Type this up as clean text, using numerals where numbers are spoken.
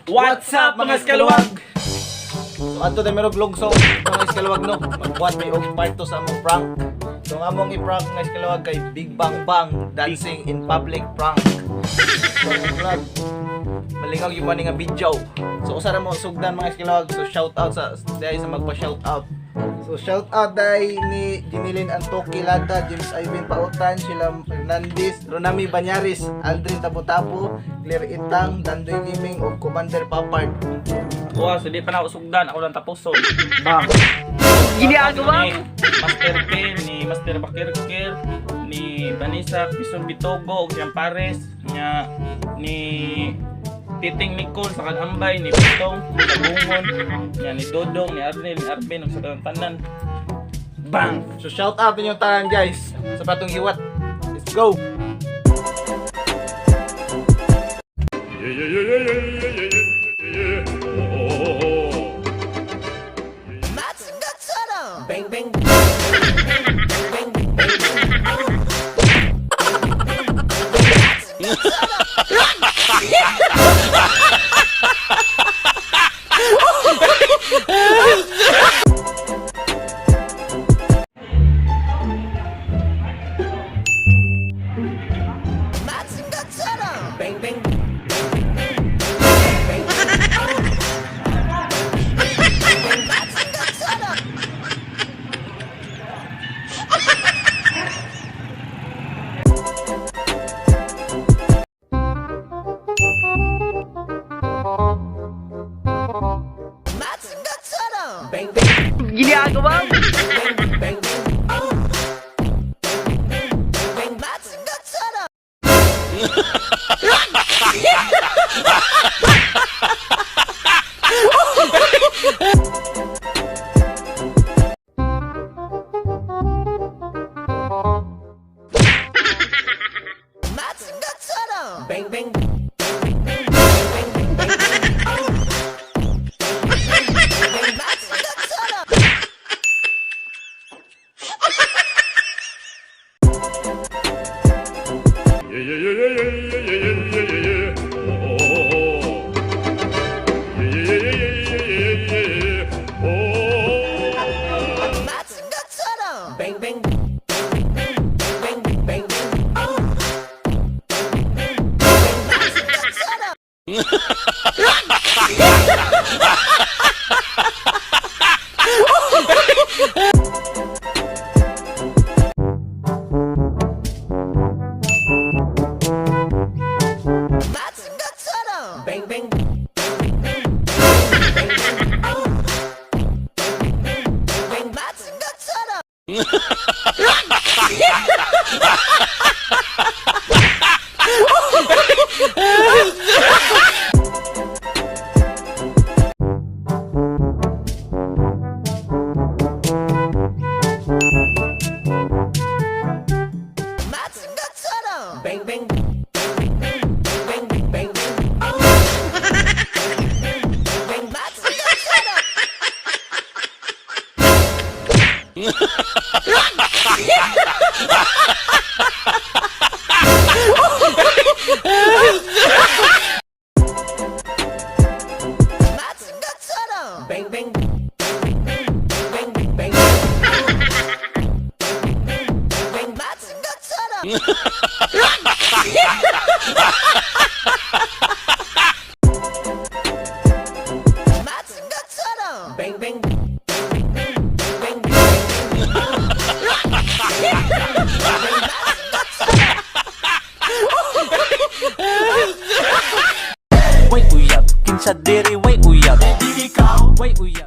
What's up, mga iskaluwag? So adto tayo merong lugso, mga iskaluwag, no. Magbuhat may og part 2 sa among prank. So ang among i-prank, mga iskaluwag, kay Big Bang Bang Dancing in Public Prank. So ang vlog malingaw yung mani nga video. So usa ra mo sugdan, mga iskaluwag. So shout out sa dahil sa magpa shout out. So shout out dahil ni Jinilin Antoki Lata, James Ivan Pautan, Sheila Hernandez, Ronami Banyaris, Aldrin Tapo-Tapo, Claire Itang, Dandoy Gaming ug Commander Papard. Kuha, so di pa na ako sugdan, ako lang tapuson. Bang. Ginagawa ni Master P, ni Master Bakirkir, ni Vanessa Quezon Bitogo, ug siyang Pares, nya ni Titing Nicole sa Kanambay, ni Pitong, sa Bungon, nya ni Dodong, ni Arnel, ni Arvin, ug sa tanan tanan. Bang! So shout out ninyong tanan, guys, sa patong hiwat. Let's go. Yeah. Oh. Bang bang bang bang bang. Bang bang bang bang. Bang bang. Ginagawa mo? Bang bang. Bang bang. Bang bang. Bang bang bang. Yeah. Oh. Yeah. Oh. Bang bang. Bang bang bang. Bang bang. Bang bang. Bang bang. Bang bang bang. Bang. Bang bang. Bang bang bang. Bang. Bang bang. Bang bang. Way uyab, kinsa diri way uyab. Way uyab.